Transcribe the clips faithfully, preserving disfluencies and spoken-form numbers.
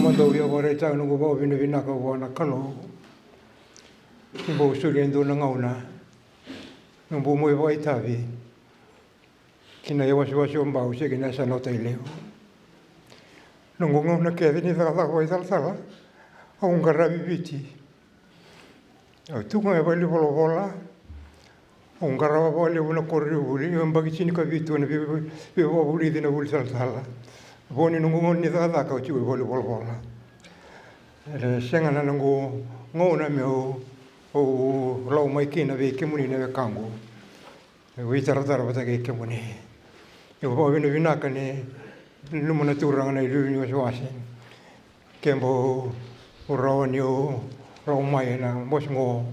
Au dau via vakaraitaka noqu vakavinavinaka vua na Kalou. Ni bau solia e dua na gauna, noqu bau mai vakaitavi ki na iwasewase o Bau se ki na yasana o Tailevu. Noqu gauna kece ni cakacaka vakaitalatala, au qaravi Viti. Au tu ga e valenivolavola, au qarava vakalevu na koronivuli, au yabaki tinikavitu ena vei-, vei-, veivakavulici na vuli talatala. Vo ni noqu gauna ni cakacaka au tiko e valenivolavola. E sega na noqu gauna meu, au lau mai kina vei kemuni na wekaqu. Au veitaratara vata kei kemuni. Au vakavinavinaka ni nanuma na Turaga na iliuliu ni wasewase. Ke bau rawa niu lau mai ena bose qo,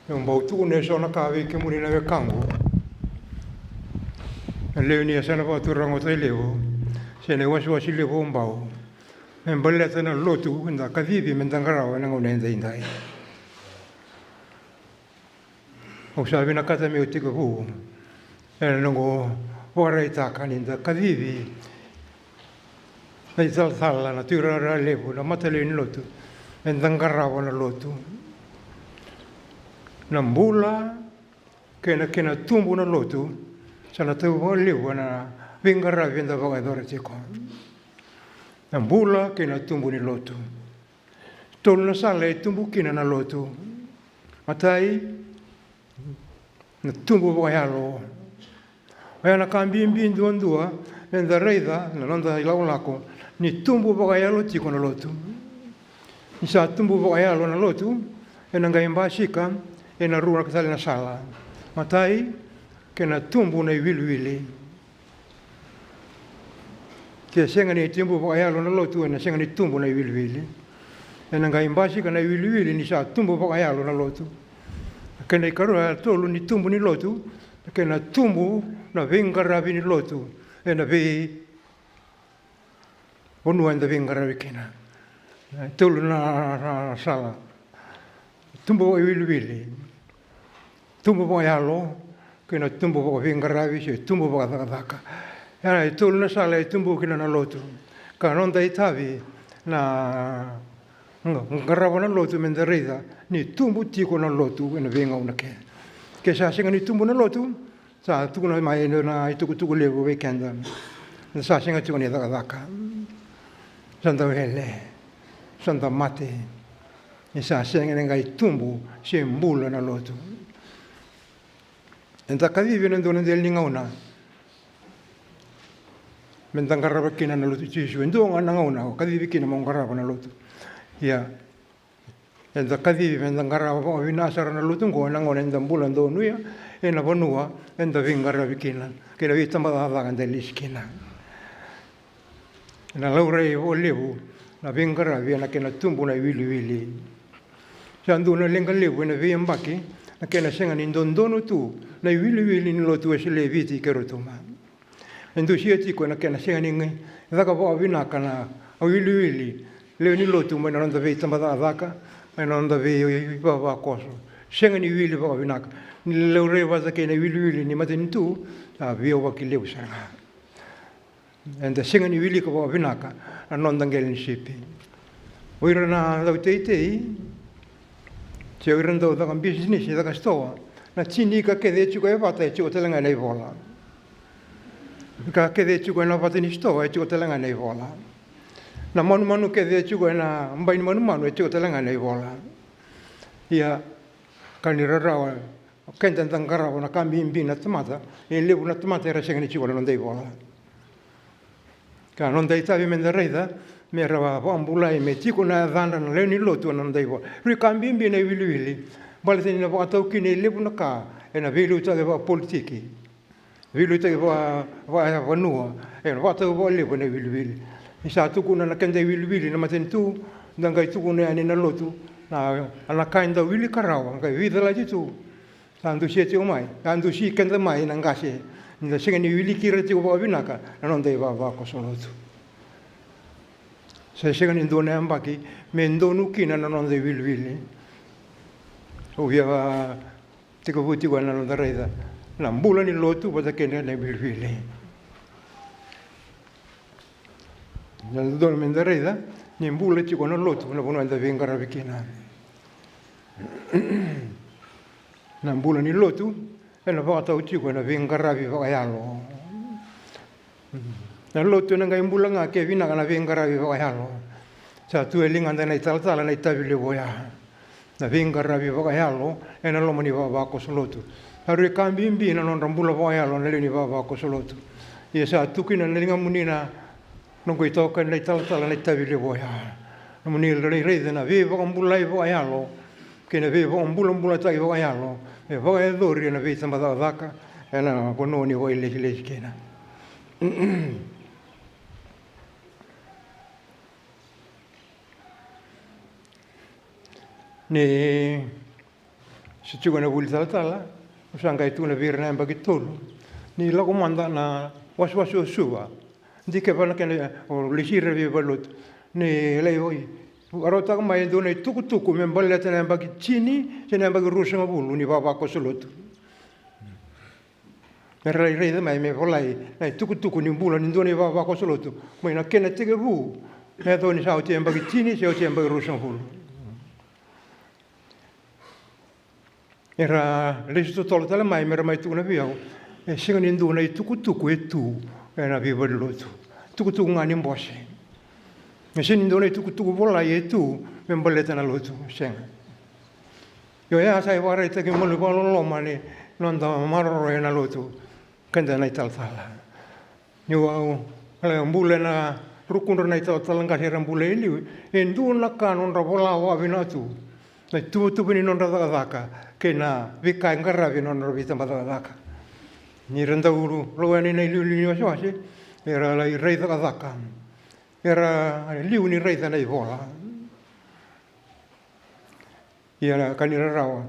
meu bau tukuna eso na ka vei kemuni na wekaqu. Na lewe ni yasana vakaturaga o Tailevu, se na iwasewase levu o Bau. Me baleta na lotu eda kacivi meda qarava ena gauna edaidai. Au sa vinakata meu tekivu ena noqu vakaraitaka ni da kacivi na italatala, na tuirara levu, na matalewe ni lotu, eda qarava na lotu. Na bula kei na kena tubu na lotu sa na tauvi vakalevu ena veiqaravi eda vakayacora tiko. Na bula kei na tubu ni lotu. Tolu na sala e tubu kina na lotu. Matai, na tubu vakayalo. Oya na ka bibi duadua eda raica na noda ilakolako ni tubu vakayalo tiko na lotu. Ni sa tubu vakayalo na lotu, ena qai basika ena rua tale na sala. Matai, kena tubu na iwiliwili. Ke sega ni tubu vakayalo na lotu, ena sega ni tubu na iwiliwili. Ena qai basika na iwiliwili ni sa tubu vakayalo na lotu. Kena ikarua, tolu ni tubu ni lotu, kena tubu na veiqaravi ni lotu ena veivanua eda veiqaravi kina. E tolu na, na, na sala. Tubu vakaiwiliwili, tubu vakayalo, kei na tubu vakaveiqaravi se tubu vakacakacaka. Ia, e tolu na sala e tubu kina na lotu. Ka noda itavi na qarava na lotu meda raica ni tubu tiko na lotu ena veigauna kece. Ke sa sega ni tubu na lotu, sa tukuna mai e dua na itukutuku levu vei keda. Sa sega tiko ni cakacaka. Sa da wele. Sa da mate. Ni sa sega ni qai tubu se bula na lotu. Eda kacivi ena dua na dela ni gauna meda qarava kina na lotu i Jisu. E dua ga na gauna o kacivi kina mo qarava na lotu. Ia, eda kacivi meda qarava vakavinaka sara na lotu oqo ena gauna eda bula donuya ena vanua eda veiqaravi kina, kei na veitabacakacaka eda lesi kina. Ena laurai vakalevu na veiqaravi ena kena tubu na iwiliwili. Sa dua na leqa levu ena veiyabaki na kena sega ni dodonu tu na iwiliwili ni lotu Wesele e Viti kei Rotuma. E dusia tiko ena kena sega ni caka vakavinaka na iwiliwili lewe ni lotu mai na noda veitabacakacaka, mai na noda veivavakoso. Sega ni wili vakavinaka. Ni laurai vata kei na iwiliwili ni matanitu, sa veiyabaki levu sara ga. Eda sega ni wilika vakavinaka na noda qele ni sipi. O ira na dauteitei se o ira na dau caka bisinisi, caka sitoa, na tini ika kece e tiko e vata e tiko tale ga ena ivola. Ika kece e tiko ena vata ni sitoa e tiko tale ga ena ivola. Na manumanu kece e tiko ena bai ni manumanu e tiko tale ga ena ivola. Ia, ka ni rarawa, o keda da qarava na ka bibi na tamata, e levu na tamata era sega ni tiko ena noda ivola. Ka noda itavi meda raica mera vakabulai me tiko na yacadra na lewe ni lotu ena noda ivola. Rui ka bibi na iwiliwili. Baleta ni na vakatau kina e levu na ka ena veiliutaki vakapolitiki, veiliutaki vaka, vakavanua, ena vakatau vakalevu ena iwiliwili. Ni sa tukuna na keda iwiliwili na matanitu, da qai tukuna yani na lotu, na, na ka eda wilika rawa qai veicalati tu. Sa dusia tiko mai, sa dusi keda mai na qase, ni da sega ni wiliki ira tiko vakavinaka na noda ivavakoso lotu. Sa sega ni dua na yabaki me donu kina na noda iwiliwili. Au via tekivu tiko ena noda raica na bula ni lotu vata kei na iwiliwili. Na dodonu meda raica Ni bula tiko na lotu, na vanua eda veiqaravi kina. Na bula ni lotu ena vakatau tiko ena veiqaravi vakayalo. Na lotu ena qai bula ga ke vinaka na veiqaravi vakayalo. Sa tu e ligada na italatala na itavi levu oya. Na veiqaravi vakayalo ena loma ni vavakoso lotu. Sa rui ka bibi na nodra bula vakayalo na lewe ni vavakoso lotu. Ia sa tu kina na ligamuni na noqu itokani na italatala na itavi levu oya. Nomuni raica na veivakabulai vakayalo kei na veivakabulabulataki vakayalo me vakayacori ena veitabacakacaka ena vanua ni vakailesilesi kina. Ni se tiko ena vuli talatala, au sa qai tukuna vei ira na yabaki tolu ni lako mada na wasewase o Suva. Dikeva na kena, o lesi ira vei valenilotu ni lai vakarautaka mai e dua na itukutuku me baleta na yabaki tini se na yabaki ruasagavulu ni vavakoso lotu. Era lai raica mai me volai na itukutuku ni bula ni dua na ivavakoso lotu mai na kena tekivu me yacova ni sa oti e yabaki tini se oti e yabaki ruasagavulu. Era lesu totolo tale mai me ra mai tukuna vei au, e sega ni dua na itukutuku e tu ena veivalenilotu. Tukutuku ga ni bose. E sega ni dua na itukutuku volai e tu me baleta na lotu, sega. Io, oya sa ivakaraitaki mai na vakaloloma ni noda maroroya na lotu, keda na italatala. Niu a bula ena rukudra na italatala qase era bula e liu, e dua na ka nodra vola vakavinaka tu na ituvatuva ni nodra cakacaka kei na veika e qaravi ena nodra veitabacakacaka. Ni ra dau lako yani na iliuliu ni wasewase, era lai rai cakacaka. Era liu ni raica na ivola. Ia na ka ni rarawa,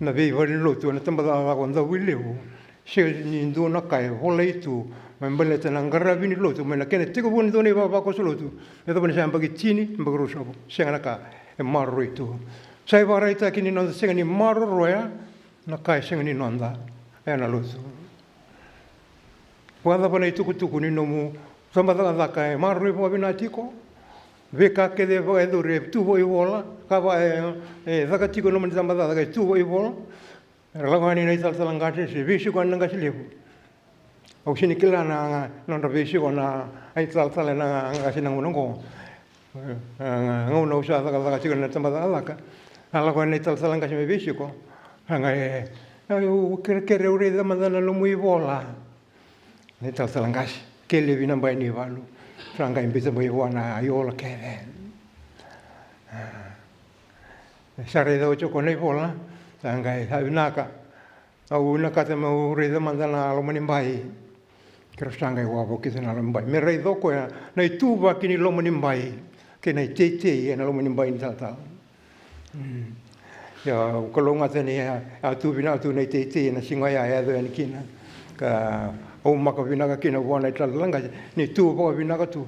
na veivalenilotu ena tabacakacaka o Davuilevu, sega ni dua na ka e volai tu me baleta na qaravi ni lotu mai na kena tekivu ni dua na ivavakoso lotu me yacova ni sa yabaki tini, yabaki ruasagavulu, sega na ka e maroroi tu. Sa ivakaraitaki ni noda sega ni maroroya na ka e sega ni noda ena lotu. Vakacava na itukutuku ni nomu tabacakacaka e maroroi vakavinaka tiko? Veika kece e vakayacori e tu vakaivola, ka va e, e caka tiko e loma ni tabacakacaka e tu vakaivola. Era lako yani na italatala qase se veisiko yani na qase levu. Au sega ni kila na nodra veisiko na italatala na qase na gauna oqo. A, gauna au sa cakacaka tiko ena tabacakacaka, a lako yani na italatala qase me veisiko. A qai, au kerekere au raica mada na nomu ivola. Na italatala qase, kelevi na bai ni valu. Sa qai biuta mai vua na iola kece. A, sa raica oti o koya na ivola, sa qai, sa vinaka. Au vinakata meu raica mada na loma ni bai. Keirau sa qai wavoki tu na loma ni bai me raica o koya na ituvaki ni loma ni bai kei na iteitei ena loma ni bai ni talatala. Ia, au kalougata ni a tu vinaka tu na iteitei ena siga oya e yaco yani kina. Ka au maka vinaka kina vua na italatala qase ni tu vakavinaka tu.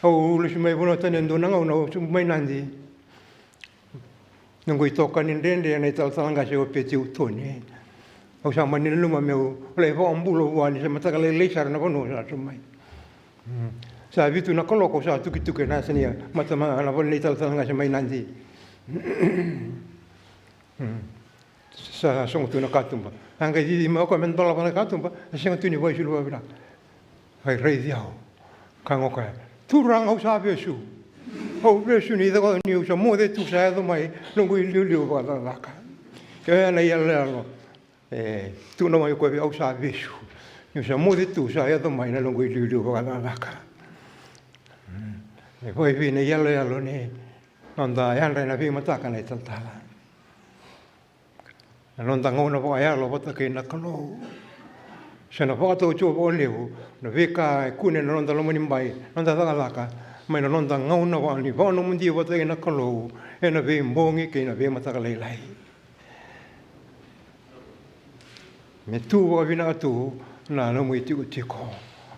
Au lesu mai vanua tani e dua na gauna au subu mai Nadi. Noqu itokani dredre na italatala qase o Peti Utoni. Au sa mani nanuma meu lai vakabula vua ni se mataka lailai sara na vanua au sa subu mai. Sa vitu na kaloko au sa tukituki ena yasa ni matama na vanua ni italatala qase mai Nadi. Sa sogo tu na katuba. A qai cici mai o koya me dolava na katuba, a sega tu ni vakaisulu vakavinaka. Qai raici au. Kaya o koya, Turaga, au sa vesu. Au vesu ni cava niu sa moce tu sa yaco mai noqu iliuliu vakacakacaka. Oya na iyaloyalo e tukuna mai o koya vei au, au sa vesu niu sa moce tu sa yaco mai na noqu iliuliu vakacakacaka. E vakaevei na iyaloyalo ni noda yadra ena veimataka na italatala? Na noda gauna vakayalo vata kei na Kalou. Se na vakatau tiko vakalevu na veika e kune na noda loma ni bai, noda cakacaka, mai na noda gauna vaka ni vakanomodi vata kei na Kalou ena veibogi kei na veimataka lailai. Me tu vakavinaka tu na nomu itikotiko,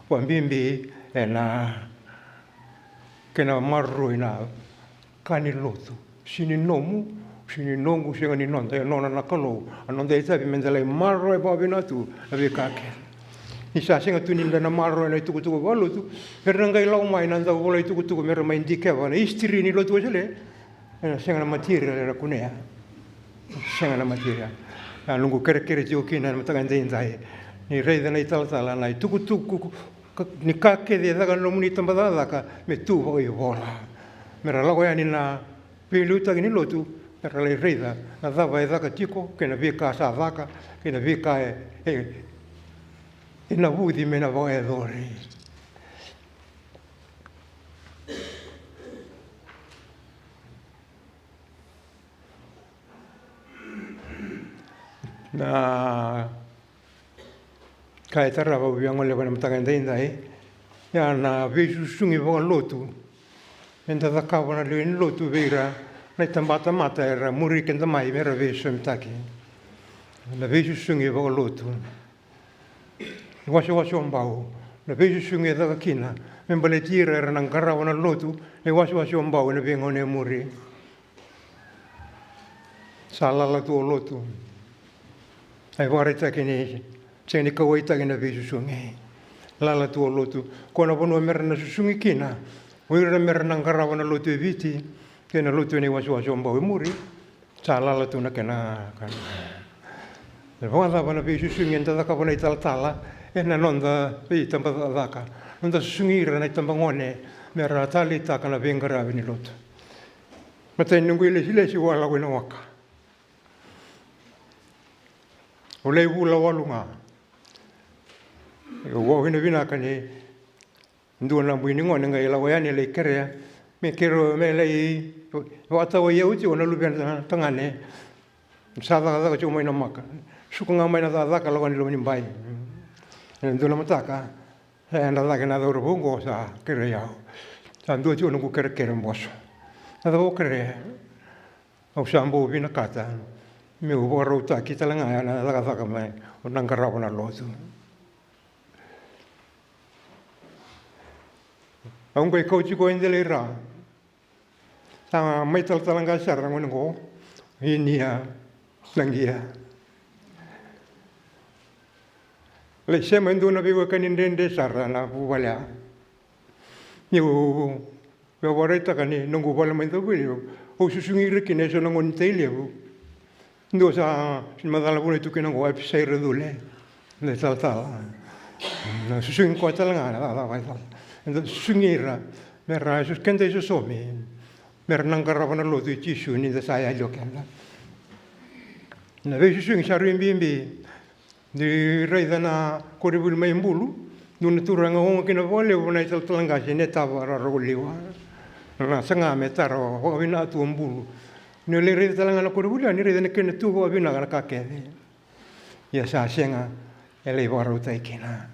vakabibi ena kena maroroi na ka ni lotu. Sega ni nomu, sega ni noqu, sega ni noda, e nona na Kalou. A noda itavi meda lai maroroya vakavinaka tu na veika kece. Ni sa sega tu ni da na maroroya na itukutuku vakalotu, era na qai lako mai na dau vola itukutuku me ra mai dikeva na history ni lotu Wesele. Ena sega na material era kunea. Sega na material. Na noqu kerekere tiko kina ena mataka edaidai, ni raica na italatala, na itukutuku, ka-, ni ka kece e caka na nomuni tabacakacaka me tu vakaivola, me ra lako yani na veiliutaki ni lotu, me ra lai raica na cava e caka tiko kei na veika sa caka kei na veika e, e, e navuci me na vakayacori. Na ka e tarava au via goleva ena mataka edaidai, ia na veisusugi vakalotu eda cakava na lewe ni lotu vei ira na itabatamata era muri keda mai me ra veisosomitaki. Na veisusugi vakalotu, iwasewase o Bau, na veisusugi e caka kina me baleti ira era na qarava na lotu, na iwasewase o Bau ena veigauna e muri. Sa lala tu o lotu. A ivakaraitaki ni sega ni kauwaitaki na veisusugi. Lala tu o lotu. Ko na vanua me ra na susugi kina o ira me ra na qarava na lotu e Viti kei na lotu ena iwasewase o Bau e muri. Sa lala tu na kena, kena. E vakacava na veisusugi eda cakava na italatala ena noda veitabacakacaka, noda susugi ira na itabagone me ra taleitaka na veiqaravi ni lotu? Matai ni noqu ilesilesi au a lako i Nawaka. Au lai vula walu ga. Au vakavinavinaka ni dua na bui ni gone qai lako yani e lai kerea me keirau, me lai vakatawai au tiko na luvena tagane. Sa cakacaka tiko mai Namaka. Suka ga mai na cakacaka, lako yani loma ni bai. Ena dua na mataka sa yadra cake na cauravou oqo, sa kerei au. Sa dua tiko noqu kerekere, boso. Na cava o kerea? Au sa bau vinakata meu vakarautaki tale ga na cakacaka mai, au na qarava na lotu. Au qai kauti koya e dela i ra. Sa mai talatala qase sara na gone oqo, Inia Naqia. Lai sema e dua na veiwekani dredre sara na vuvale ya. Niu vakaraitaka ni noqu vale mai Davuilevu, au susugi ira kina eso na gone ni Tailevu. Dua sa macala vunai tu kina oqo, Apisaira Cule, na italatala. Na susugi koya tale ga na cakacaka vakaitalatala. Eda susugi ira me ra, keda isosomi, me ra na qarava na lotu i Jisu ni da sa yali o keda. Na veisusugi sa rui bibi. Ni raica na koronivuli mai Bulu, dua na turaga oga kina vakalevu na italatala qase, Netava Rarokoliwa. Na saga me tara vakavinaka tu o Bulu. Ni lai raica tale ga na koronivuli ya, ni raica na kena tu vakavinaka na ka kece. Ia sa sega, e lai vakarautaki kina.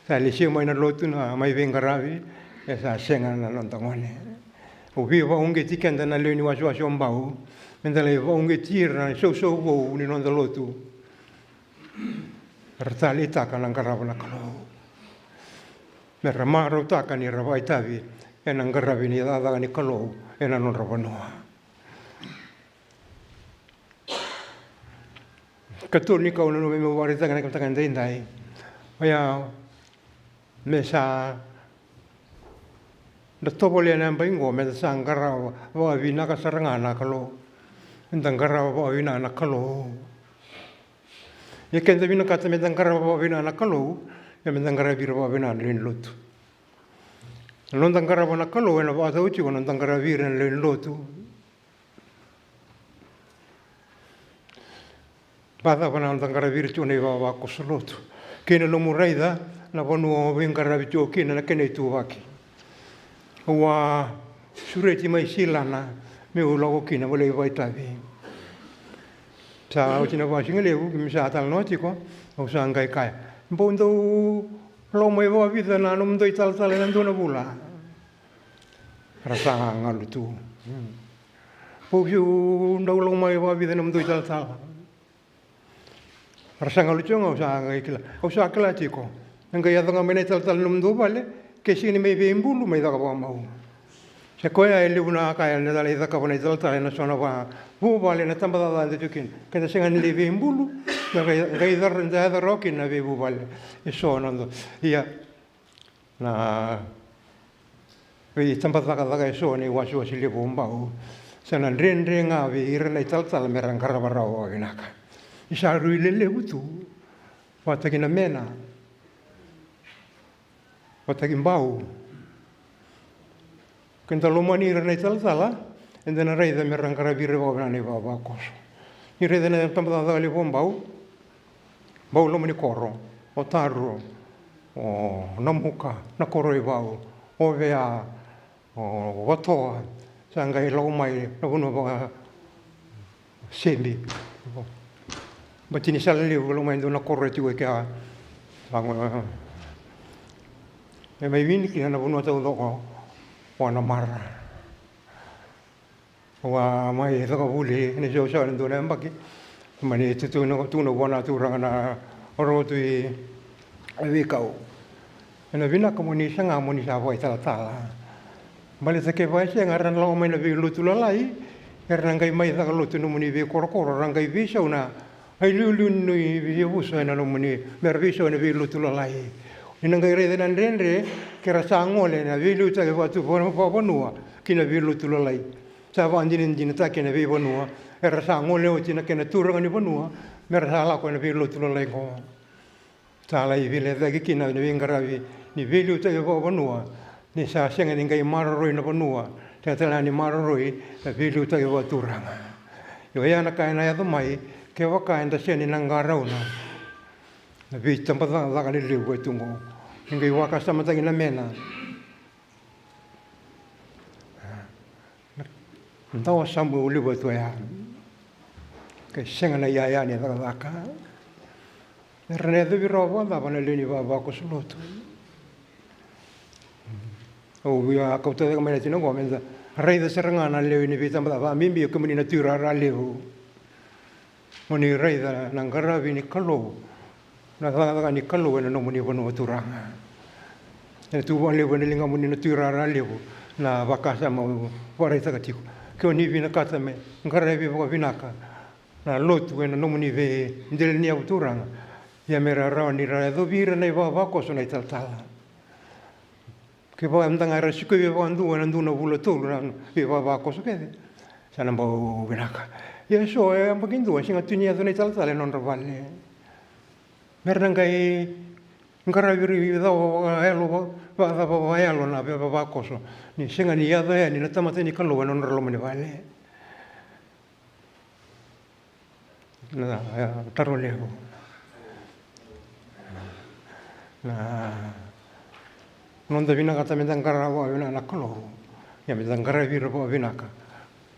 Sa lesia mai na lotu na mai veiqaravi, e sa sega na noda gone. Au via vakauqeti keda na lewe ni wasewase o Bau, meda lai vakauqeti ira na isausau vou ni noda lotu. Ra taleitaka na qarava na Kalou. Me ra marautaka ni ra vakaitavi ena qaravi ni cakacaka ni Kalou ena nodra vanua. Katolu ni ka au nanuma meu vakaraitaka ena mataka edaidai. Oya, me sa da tovolea na yabaki qo, meda sa qarava vakavinaka sara ga na Kalou. Meda qarava vakavinaka na Kalou. Ia keda vinakata meda qarava vakavinaka na Kalou, ia meda qaravi ira vakavinaka na lewe ni lotu. Na noda qarava na Kalou ena vakatau tiko na noda qaravi ira na lewe ni lotu. Vakacava na noda qaravi ira tiko na ivavakoso lotu kei na nomu raica na vanua o veiqaravi tiko kina na kena ituvaki? Au a sureti mai Silana meu lako kina meu lai vakaitavi. Sa oti na vakasigalevu, keimami sa talanoa tiko, au sa qai kaya, bau dau lako mai vakavica na nomudou italatala ena dua na vula? Ra sa galu tu. Bau dau lako mai vakavica na nomudou italatala? Ra sa galu tiko ga, au sa qai kila. Au sa kila tiko. Na qai yaco ga mai na italatala ni nomudou vale, ke sega ni mai vei Bulu, mai caka vakamau. Se koya e levu na ka eda lai cakava na italatala ena so na va, Vuvale na tabacakacaka eda tu kina. Keda sega ni lai veibulu, na qai, qai caka, da yaco rawa kina na veivuvale. E so na noda. Ia, na veitabacakacaka e so na iwasewase levu o Bau. Sa na dredre ga vei ira na italatala me ra qarava rawa vakavinaka. Ni sa rui lelevu tu, vakataki na Mena, vakataki Bau. Ke da lomani ira na italatala, eda na raica me ra qaravi ira vakavinaka na ivavakoso. Ni raica na tabacakacaka levu o Bau, Bau Lomanikoro, o Taro, o Namuka, na koro i Vau, o Vea, o Vatoa, sa qai lako mai na vanua vaka Sebi. Bati ni sala levu, lako mai dua na koro e tiko e kea. Lako, e mai vini kina na vanua taucoko o Anamara. Au a mai cakavuli ena isausau ena dua na yabaki. Mani tukuna, tukuna vua na turaga na orotu i Veikau. Ena vinaka mo ni saga mo ni sa vakaitalatala. Baleta kevaka e sega, era na lako mai na veilotu lalai, era na qai mai caka lotu ena nomuni veikorokoro, ra qai veisau na iliuliu ni veiyavusa ena nomuni, me ra veisau ena veilotu lalai. Ni na qai raica na dredre ke ra sa gole ena veiliutaki vakatu vakavanua ki na veilotu lalai. Sa vakadinadinataki ena veivanua, era sa gole oti na kena turaga ni vanua me ra sa lako ena veilotu lalai qo. Sa lai veilecayaki kina na veiqaravi ni veiliutaki vakavanua, ni sa sega ni qai maroroi na vanua, sega tale ga ni maroroi na veiliutaki vakaturaga. Io, oya na ka ena yaco mai kevaka eda sega ni na qarauna na veitabacakacaka lelevu e tu qo. Ni qai vakasamataki na Mena. Dawa sa bau liu tu oya. Ke sega na iyaya ni cakacaka, era na yacovi rawa vakacava na lewe ni vavakoso lotu? Au via kauta cake mai na tina qo me da raica sara ga na lewe ni veitabacakacaka, vakabibi o kemuni na tuirara levu. Mo ni raica na qaravi ni Kalou, na cakacaka ni Kalou ena nomuni vanua turaga. Ena tu vakalevu ena ligamuni na tuirara levu na vakasama au vakaraitaka tiko. Ke o ni vinakata me qaravi vakavinaka na lotu ena nomuni veidela ni yavu turaga, ia me ra rawa ni ra yacovi ira na ivavakoso na italatala. Kevaka mada ga era sikovi vakadua ena dua na vula tolu na veivavakoso kece, sa na bau vinaka. Ia so e yabaki dua e sega tu ni yaco na italatala e nodra vale. Me ra na qai qaravi ira vakayalo, vakacava vakayalo na veivavakoso, ni sega ni yaco yani na tamata ni Kalou ena nodra loma ni vale. Na, e, taro levu. Na noda vinakata me da qarava vakavinaka na Kalou, ia me da qaravi ira vakavinaka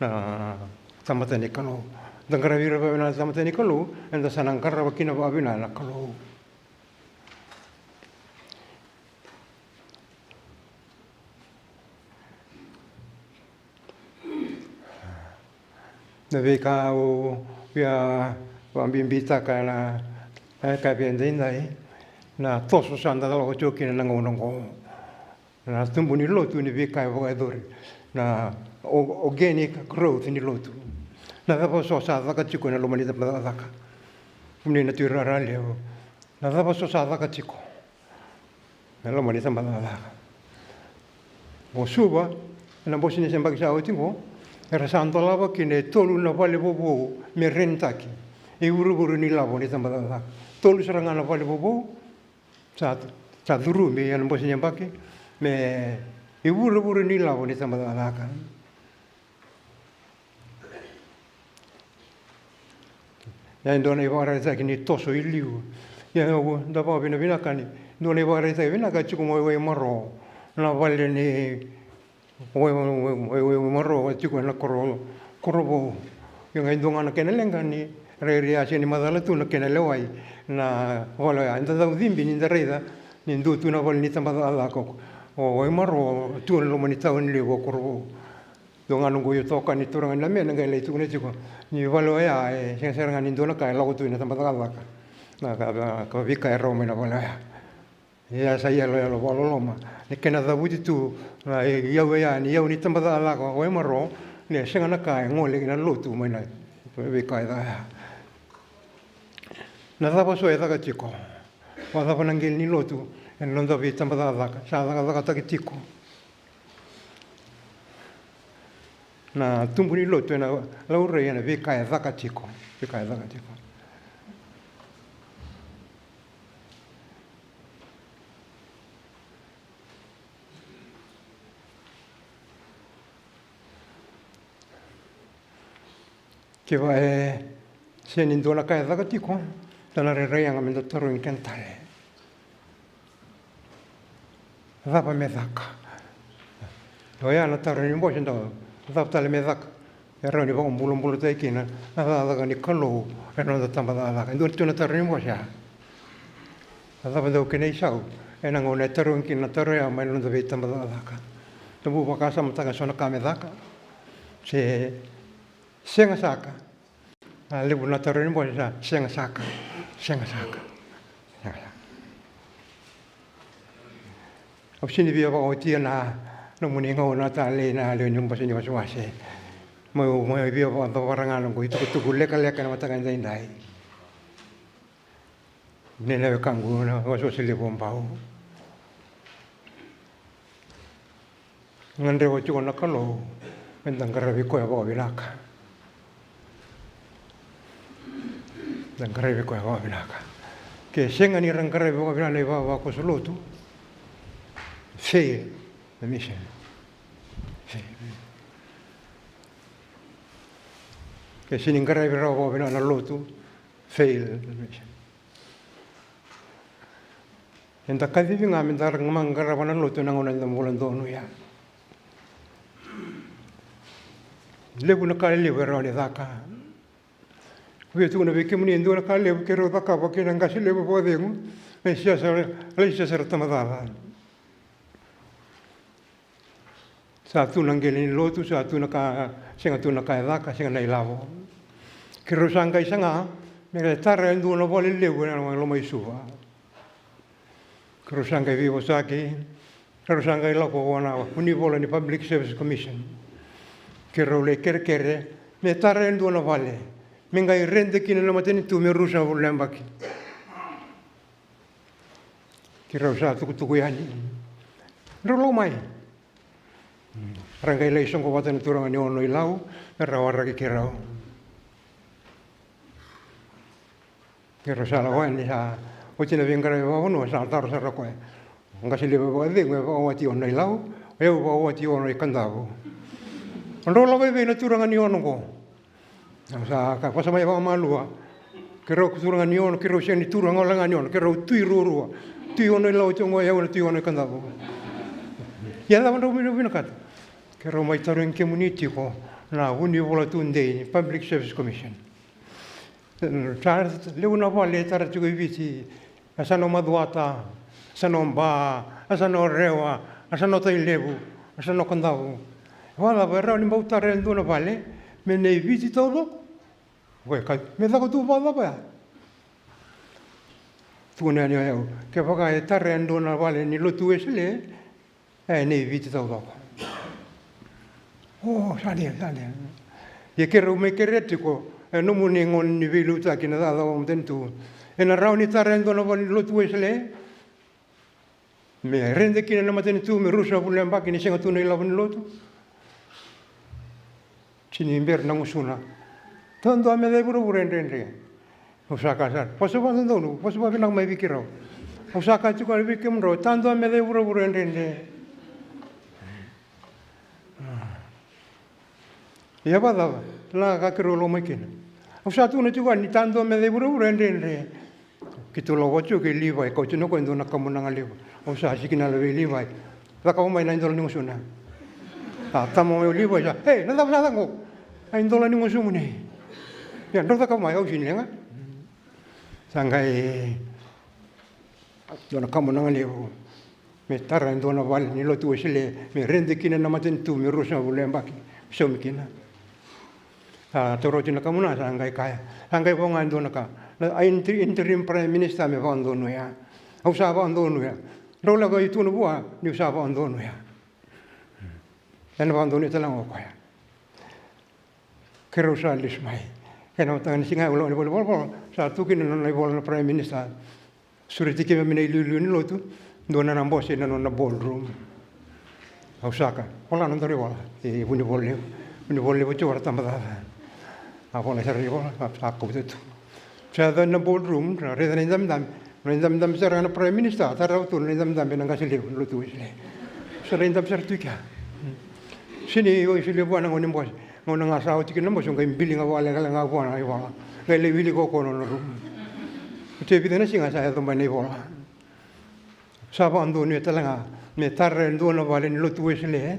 na tamata ni Kalou. Da qaravi ira vakavinaka na tamata ni Kalou, eda sa na qarava kina vakavinaka na Kalou. Na veika au via vakabibitaka ena yakavi edaidai, na toso sa da lako tiko kina na gauna oqo. Na tubu ni lotu ni veika e vakayacori, na o-, organic growth ni lotu. Na cava so sa caka tiko ena loma ni tabacakacaka? Kemuni na tuirara levu, na cava so sa caka tiko ena loma ni tabacakacaka? O Suva, ena bose ni yabaki sa oti qo, era sa dolava kina e tolu na vale vovou me renitaki e ivurevure ni lavo ni tabacakacaka. Tolu sara ga na vale vovou sa, sa curumi ena bose ni yabaki me ivurevure ni lavo ni tabacakacaka. Ia e dua na ivakaraitaki ni toso i liu. Ia au da vakavinavinaka ni dua na ivakaraitaki vinaka e tiko mai Waimaro, na vale ni Wai, Wai, Wai, Wai, Waimaro e tiko ena koro, Korovou. Ia qai dua ga na kena leqa ni rairai a sega ni macala tu na kena lewai na vale oya. Eda cau cibi ni da raica ni dua tu na vale ni tabacakacaka o Waimaro, tu ena loma ni tauni levu o Korovou. Dua ga noqu itokani turaga na Mena qai lai tukuna tiko ni vale oya e sega sara ga ni dua na ka e lako tu ena tabacakacaka. Na ka, ka, ka veika e rawa mai na vale oya. Ia sa yaloyalo vakaloloma ni kena cavuti tu na iyau oya ni iyau ni tabacakacaka o Waimaro, ni sega na ka e gole kina na lotu mai na Veika e caka ya. Na cava so e caka tiko? Vakacava na qele ni lotu ena noda veitabacakacaka? Sa cakacakataki tiko na tubu ni lotu ena laurai ena veika e caka tiko. Veika e caka tiko. Kevaka e sega ni dua na ka e caka tiko, sa na rairai yaga meda tarogi keda tale. Cava me caka? Oya na taro ni bose, da, cava tale me caka? E rawa ni vakabulabulataki kina na cakacaka ni Kalou ena noda tabacakacaka. E dua tu na taro ni bose ya. Na cava dau kena isau ena gauna e tarogi kina na taro ya mai na noda veitabacakacaka? Da bau vakasamataka eso na ka me caka. Se sega saka. A levu na taro ni bose sa sega saka. Sega saka. Sega saka. Au sega ni via vakaotia na nomuni gauna talei na lewe ni bose ni wasewase. Mai, mai via vakacavara ga noqu itukutuku lekaleka ena mataka edaidai. Nei na wekaqu na wasewase levu o Bau. Gadreva tiko na Kalou meda qaravi koya vakavinaka. Da qaravi koya vakavinaka. Ke sega ni ra qaravi vakavinaka na ivavakoso lotu, fail the mission. Fail. Ke sega ni qaravi rawa vakavinaka na lotu, fail the mission. Eda kacivi ga meda qarava na lotu ena gauna eda bula donuya. Levu na ka lelevu e rawa ni caka. Via tukuna vei kemuni e dua na ka levu keirau cakava kei na qase levu vakacegu, na siasa, na siasa era tamacaca. Sa tu na qele ni lotu, sa tu na ka, sega tu na ka e caka, sega na ilavo. Keirau sa qai saga me tara e dua na vale levu ena loma i Suva. Keirau sa qai veivosaki, keirau sa qai lako vua na vunivola ni Public Service Commission. Keirau lai kerekere me tara e dua na vale me qai rede kina na matanitu me ruasagavulu na yabaki. Keirau sa tukutuku yani. Drau lako mai. Ra qai lai soqo vata na turaga ni Ono i Lau me ra waraki keirau. Keirau sa lako yani, sa oti na veiqaravi vakavanua, sa taro sara o koya. Qase levu vakacegu e vakawati Ono i Lau, o yau vakawati Ono i Kadavu. O drau lako i vei na turaga ni Ono qo? Au sa kaya, vosa mai vakamalua. Keirau turaga ni Ono, keirau sega ni turaga wale ga ni Ono, keirau tui ruarua. Tui Ono i Lau tiko qo, o yau na tui Ono i Kadavu. Ia cava drau vinakata? Keirau mai tarogi kemuni tiko na vunivola tudei ni Public Service Commission. Sa levu na vale e tara tiko e Viti, yasana o Macuata, yasana o Ba, yasana o Rewa, yasana o Tailevu, yasana o Kadavu. Vakacava e rawa ni bau tara e dua na vale me nei Viti taucoko? Oi, ka me caka tu vakacava ya? Tukuna yani o yau, kevaka e tara e dua na vale ni lotu Wesele, e nei Viti taucoko. O, sa dina, sa dina. Ia keirau mai kerea tiko, e nomuni gauna ni veiliutaki na cakacaka vakamatanitu. Ena rawa ni tara e dua na vale ni lotu Wesele me rede kina na matanitu me ruasagavulu na yabaki ni sega tu na ilavo ni lotu? Sega ni bera na gusuna. Tadoa meca e vuravura e dredre. Au sa kaya sara, vosa vakadodonu, vosa vakavinaka mai vei keirau. Au sa kaya tiko vei kemudrau, tadoa meca e vuravura e dredre. Ia vakacava na ka keirau lako mai kina? Au sa tukuna tiko ni tadoa meca e vuravura e dredre. Keitou lako vata tiko kei Livai, kauti na koya e dua na kamunaga levu. Au sa sikina vei Livai, cakava mai na idola ni gusuna. A tama mai o Livai sa, e, na cava sa caka qo? A idola ni gusumuni. Ia drau cakava mai, au sega ni leqa. Sa qai dua na kamunaga levu me tara e dua na vale ni lotu Wesele me rede kina na matanitu me ruasagavulu na yabaki, saumi kina. Sa taura oti na kamunaga sa qai kaya, sa qai vo ga e dua na ka, na inter-, interim prime minister me vakadonuya. Au sa vakadonuya. Drau lako i tukuna vua niu sa vakadonuya. Ena vakadonuya tale ga o koya. Keirau sa lesu mai. Kena mataka ni siga e, au lako ni volavola, sa tu kina na nona ivola na Prime Minister. Sureti keimami na iliuliu ni lotu, dua na nona bose na nona ballroom. Au saka, vola na nodaru ivola. E, Vunivola Levu. Vunivola Levu tiko, ra tabacakacaka. A vola sara na ivola, a sa kauta tu. Sa yaco na ballroom, sa raica na idabedabe. Na idabedabe sara ga na Prime Minister, tarava tu na idabedabe na qase levu na lotu Wesele. Sa raidabe sara tu i kea. Sini Wesele vua na gauna ni bose. Gauna ga sa oti kina na bose, au qai biliga vakalekaleka ga vua na ivola. Qai lai wilika o koya na nona rumu. Oti e vica na siga sa yaco mai na ivola. Sa vakadonuya tale ga me tara e dua na vale ni lotu Wesele,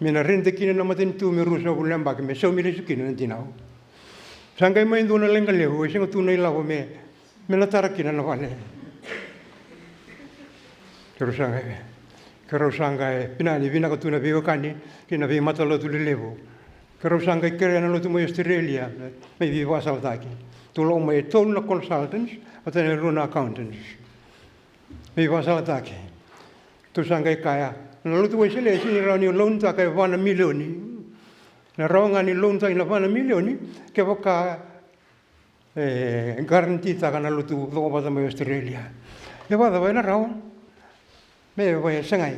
me na rent kina na matanitu me ruasagavulu na yabaki, me saumi lesu kina na dinau. Sa qai mai dua na leqa levu, e sega tu na ilavo me, me na tara kina na vale. Keirau sa qai, keirau sa qai, pinani vinaka tu na veiwekani kei na veimatalotu lelevu. Keirau sa qai kerea na lotu mai Australia me veivakasalataki. Tou lako mai e tolu na consultants vata na rua na accountants. Veivakasalataki. Tou sa qai kaya, na lotu Wesele e sini rawa ni loan taka e va na milioni. Na rawa ga ni loan taka na va na milioni kevaka e guarantee taka na lotu cokovata mai Australia. E vakacava ena rawa? Me vaka e segai.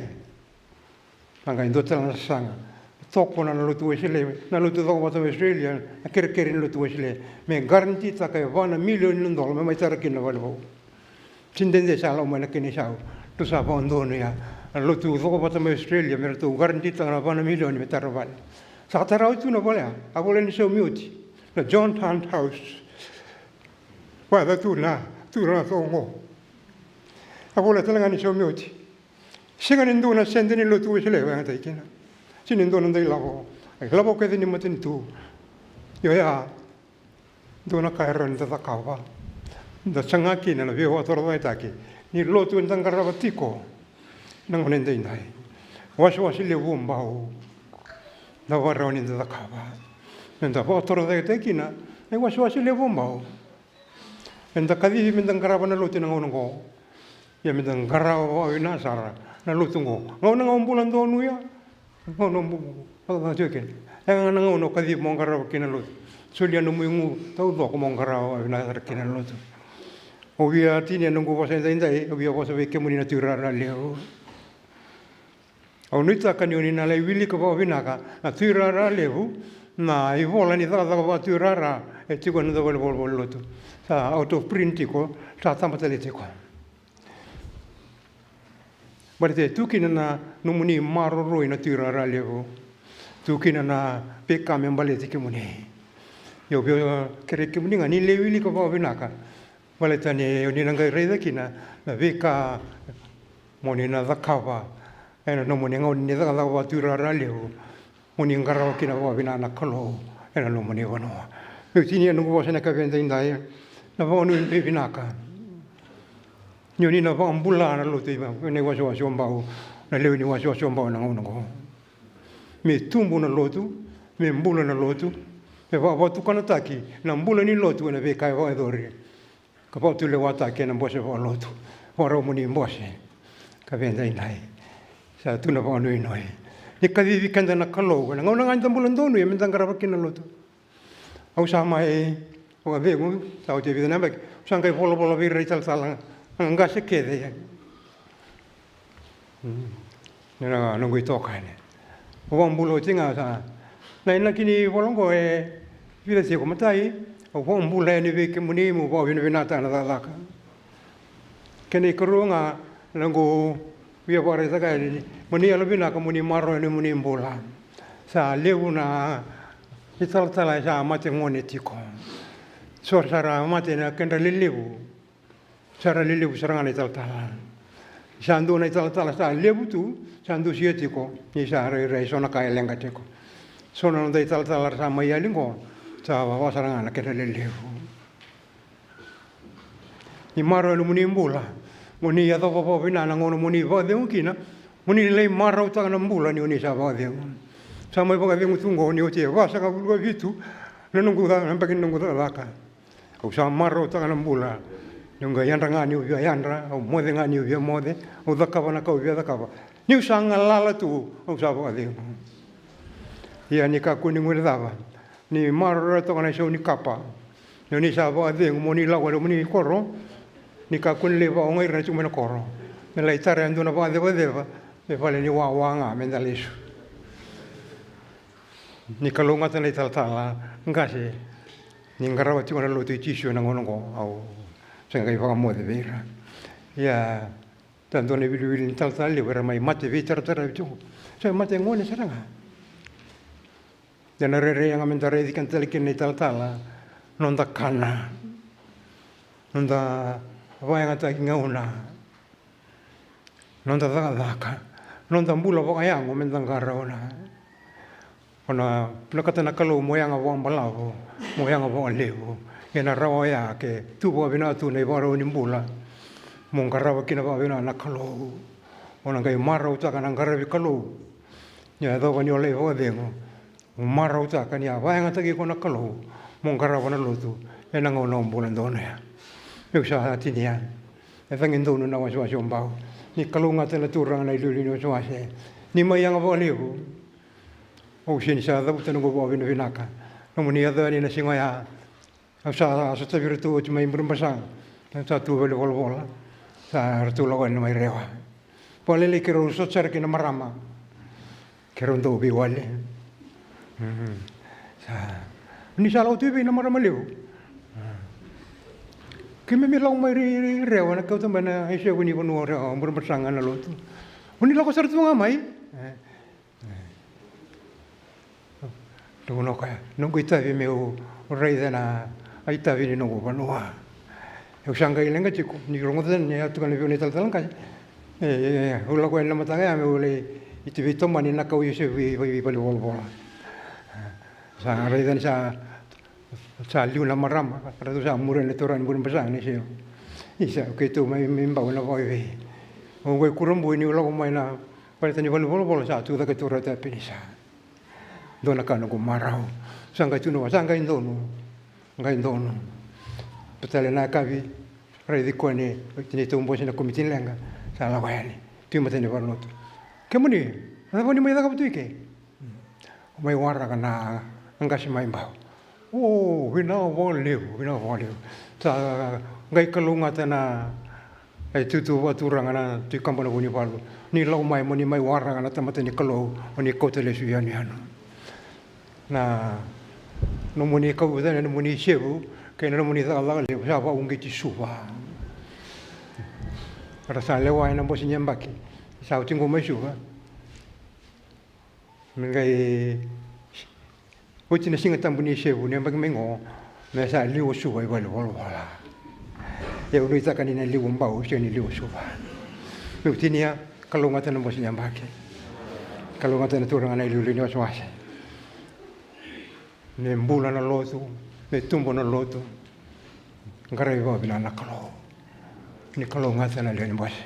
Sa qai dua tale na sasaga. Tokona na lotu Wesele, na lotu cokovata mai Australia, na kerekere ni lotu Wesele, me guarantee taka e va na milioni na dola me mai tara kina na vale vou. Sini dede sa lako mai na kena isau. Tou sa vakadonuya na lotu cokovata mai Australia me ratou guarantee taka na va na milioni me tara vale. Sa tara oti tu na vale ya, a vola ni saumi oti. Na John Hunt House. Vaka tu na, tu na toka oqo. A vola tale ga ni saumi oti. Sega ni dua na sede ni lotu Wesele e vakayagataki kina. Sega ni dua na dau ilavo. A ilavo kece ni matanitu. Io ya, dua na ka e rawa ni da cakava. Da saga kina na veivakatorocaketaki ni lotu eda qarava tiko. Na gauna edaidai. Wasewase levu bau. Da vakarau ni da cakava. Me da vakatorocaketaki kina. Na iwasewase levu bau. Eda kacivi me da qarava na lotu ena gauna oqo. Ia me da qarava vakavina sara na lotu oqo. Gauna ga o bula donuya. Gauna o bu-, vakacava tiko kina. E ga na gauna o kacivi mo qarava kina na lotu. Solia nomu igu taucoko mo qarava vakavina sara kina na lotu. Au via tinia noqu vosa edaidai, au via vosa vei kemuni na tuirara levu. Au nuitaka ni o ni na lai wilika vakavinaka na tuirara levu, na ivola ni cakacaka vakatuirara e tiko ena noda valenivolavola lotu. Sa out of print tiko, sa taba tale tiko. Baleta e tu kina na nomuni maroroi na tuirara levu. Tu kina na veika me baleti kemuni. Ia au via kerei kemuni ga ni lai wilika vakavinaka. Baleta ni o ni na qai raica kina na veika mo ni na cakava ena nomuni gauna ni cakacaka vakatuirara levu, mo ni qarava kina vakavina na Kalou ena nomuni vanua. Meu tinia noqu vosa ena yakavi edaidai, na vakanuinui vinaka. Ni o ni na vakabula na lotu, na iwasewase o Bau, na lewe ni wasewase o Bau ena gauna oqo. Me tubu na lotu, me bula na lotu, me vakavatukanataki na bula ni lotu ena veika e vakayacori. Ka vakatulewataki ena bose vakalotu. Vakarau mo ni bose. Ka vei daidai. Sa tu na vakanuinui. Ni kacivi keda na Kalou. Ena gauna ga eda bula donuya me da qarava kina na lotu. Au sa mai vakacegu, sa oti e vica na yabaki. Au sa qai volavola vei ira italatala. Na qase kece. Mm. Na, na noqu itokani. Au vakabula oti ga sa. Na inaki ni vola oqo e vica tiko. Matai, au vakabula yani vei kemuni mo vakavinavinaka na cakacaka. Kena ikarua ga, na noqu via vakaraitaka yani, mo ni yalovinaka mo ni maroroya na nomuni bula. Sa levu na italatala e sa mate gone tiko. So sa ra mate na kedra lelevu. Sa ra lelevu sara ga na italatala. Sa dua na italatala sa levu tu, sa dusia tiko, ni sa rairai so na ka e leqa tiko. So na noda italatala ra sa mai yali qo, sa vava sara ga na kedra lelevu. Ni marau e nomuni bula, mo ni yacova vakavina na gauna mo ni vakacegu kina, mo ni lai marautaka na bula ni o ni sa vakacegu. Sa mai vakacegu tu qo ni oti e vasagavulu ka vitu na noqu ca-, na yabaki ni noqu cakacaka. Au sa marautaka na bula. Niu qai yadra ga niu via yadra, au moce ga niu via moce, au cakava na ka au via cakava. Niu sa galala tu, au sa vakacegu. Ia ni kakua ni guilecava. Ni maroroya toka na isau ni kapa. Ni o ni sa vakacegu mo ni lako e loma ni koro, ni kakua ni lai vakaogai ira na tiko mai na koro. Me lai tara e dua na vakacevaceva me vale ni wawa ga me da lesu. Ni kalougata na italatala qase ni qarava tiko na lotu i Jisu ena gauna oqo. Au sega qai vakamoce vei ira. Ia, sa dua na iwiliwili ni talatala levu era mai mate veitarataravi tiko. Sa mate gone sara ga. Ia na rairai yaga me da raici keda tale kina na italatala, noda kana, noda vakayagataki gauna, noda cakacaka, noda bula vakayago me da qarauna. O na vinakata na Kalou mo yaga vakabalavu, mo yaga vakalevu. Ia na rawa oya ke tu vakavinaka tu na ivakarau ni bula, mo qarava kina vakavinaka na Kalou. O na qai marautaka na qaravi Kalou. Ni a yacova ni o lai vakacegu, mo marautaka ni a vakayagataki iko na Kalou mo qarava na lotu ena gauna o bula donuya. Meu sa tinia. E cagi donu na wasewase o Bau. Ni kalougata na Turaga na iliuliu ni wasewase. Ni mai yaga vakalevu. Au sega ni sa cavuta noqu vakavinavinaka. Nomuni yaco yani na siga oya. Au sa sotavi iratou oti mai Burebasaga. Au sa tu valenivolavola. Sa ratou lako yani mai Rewa. Vakalailai keirau sota sara kei na marama. Keirau dau veiwali. Mhm. Sa, ni sa lako tu vei na marama levu. Keimami lako mai Re-, Re-, Rewa, na kauta mai na isevu ni vanua o Rewa, Burebasaga na lotu. O ni lako sara tu ga mai. E. Tukuna o koya, noqu itavi meu raica na itavi ni noqu vanua. Au sa qai leqa tiko ni rogoca ni a tukuna vei au na italatala qase. E, e, e, au lako yani na mataka ya meu lai iti veitomani na kau Iosefa i, i, i valenivolavola. Sa raica ni sa, sa liu na marama, ratou sa muria na turaga ni Burebasaga ni seo. Isa, keitou mai, mai Bau na vakaivei. Au qai kurabui niu lako mai na valeta ni valenivolavola sa tu cake tu ratou a pinisa. Dua na ka noqu marau. Sa qai tu na, sa qai donu. Qai donu. Patale na yakavi, raici koya ni, ni tou bose na komiti ni leqa. Sa lako yani. Tu i matai ni valenilotu. Kemuni, na cava ni mai cakava tu i ke? Mai waraka na qase mai Bau. O, vinaka vakalevu, vinaka vakalevu. Sa qai kalougata na itutu vakaturaga na Tui Kaba na Vunivalu. Ni lako mai mo ni mai waraka na tamata ni Kalou, mo ni kauta lesu i yanuyanu. Na nomuni kauveilatai, na nomuni isevu kei na nomuni cakacaka levu sa vakauqeti Suva. Era sa lewa ena bose ni yabaki. Sa oti qo mai Suva. Me qai oti na Siga Tabu ni isevu ni yabaki mai qo, me sa liu o Suva i valenivolavola. Ia au nuitaka ni na liu o Bau, sega ni liu o Suva. Meu tinia, kalougata na bose ni yabaki. Kalougata na turaga na iliuliu ni wasewase. Me bula na lotu, me tubu na lotu. Qaravi vakavinaka na Kalou. Ni kalougata na lewe ni bose.